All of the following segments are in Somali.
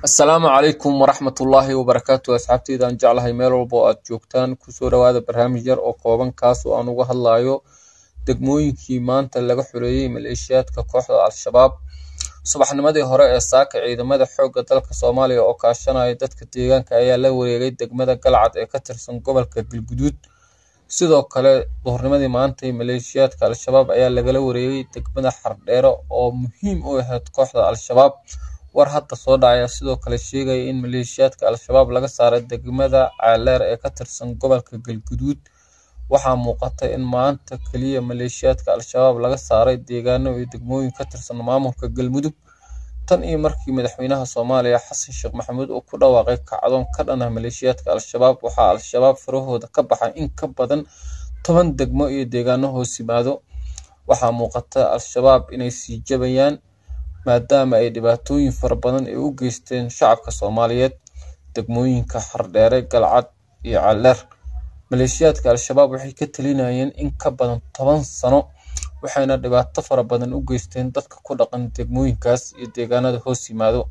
Asalaamu calaykum waraxmatullaahi wabarakaatu. Asxaabteyda aan jeclahay, meel walba oo aad joogtaan, kusoo dhawaada barnaamij yar oo kooban, kaas oo aan uga hadlayo degmooyinkii maanta laga xoreeyey maleeshiyaadka kooxda Al-Shabaab. Subaxnimadii hore ee saaka, ciidamada xoogga dalka Soomaaliya oo kaashanaya dadka deegaanka ayaa la wareegay degmada Galcad ee ka tirsan gobolka Galguduud. Sidoo kale, duhurnimadii maantay maleeshiyaadka Al-Shabaab ayaa lagala wareegay degmada Xardheere oo muhiim u ahayd kooxda Al-Shabaab. War hadda soo dhacaya sidoo kale sheegaya in maleeshiyaadka Al-Shabaab laga saaray degmada Ceeleer ee ka tirsan gobolka Galguduud. Waxaa muuqata in maanta kaliya maleeshiyaadka Al-Shabaab laga saaray deegaano iyo degmooyin ka tirsan maamulka Galmudug. Tan iyo markii madaxweynaha Soomaaliya Xasan Sheekh Maxamuud uu ku dhawaaqay kacdoon ka dhan ah maleeshiyaadka Al-Shabaab, waxaa Al-Shabaab farahooda ka baxay in ka badan 10 degmo iyo deegaano hoos yimaado. Waxaa muuqata Al-Shabaab inay sii jabayaan, maadaama ay dhibaatooyin fara badan ay u geysteen shacabka Soomaaliyeed. Degmooyinka Xardheere, Galcad iyo Ceeleer, maleeshiyaadka Al-Shabaab waxay ka talinayeen in ka badan 10 sano, waxayna dhibaato fara badan u geysteen dadka ku dhaqan degmooyinkaas iyo deegaanada hoos yimaado.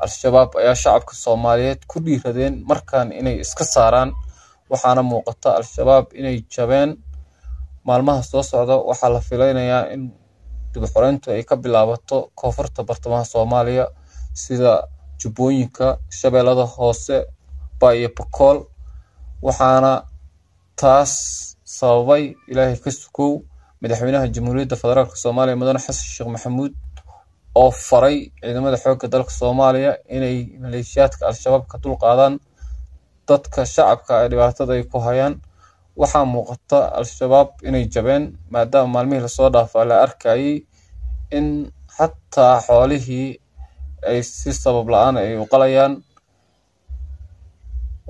Al-Shabaab ayaa shacabka Soomaaliyeed ku dhiiradeen markaan inay iska saaraan, waxaana muuqata Al-Shabaab inay jabeen. Maalmaha soo socda waxaa la filaynayaa in dib u xoreyntu ay ka bilaabato koonfurta bartamaha Soomaaliya, sida Jubbooyinka, Shabeellada Hoose, Bay iyo Bakool. Waxaana taas sababay, Ilaahay ka sukow, madaxweynaha Jamhuuriyadda Federaalka Soomaaliya Mudane Xasan Sheekh Maxamuud oo faray ciidamada xoogga dalka Soomaaliya inay maleeshiyaadka Al-Shabaab ka dulqaadaan dadka shacabka ee dhibaatada ay ku hayaan. Waxaa muuqata Al-Shabaab inay jabeen, maadaama maalmihii lasoo dhaafaa la arkayay in xataa xoolihii ay si sabab la-aan ay u qalayaan.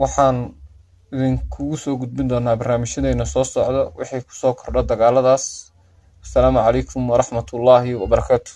Waxaan idinkugu soo gudbin doonaa barnaamijyadeena soo socda wixii kusoo kordha dagaaladaas. Asalaamu calaykum waraxmatullaahi wabarakaatu.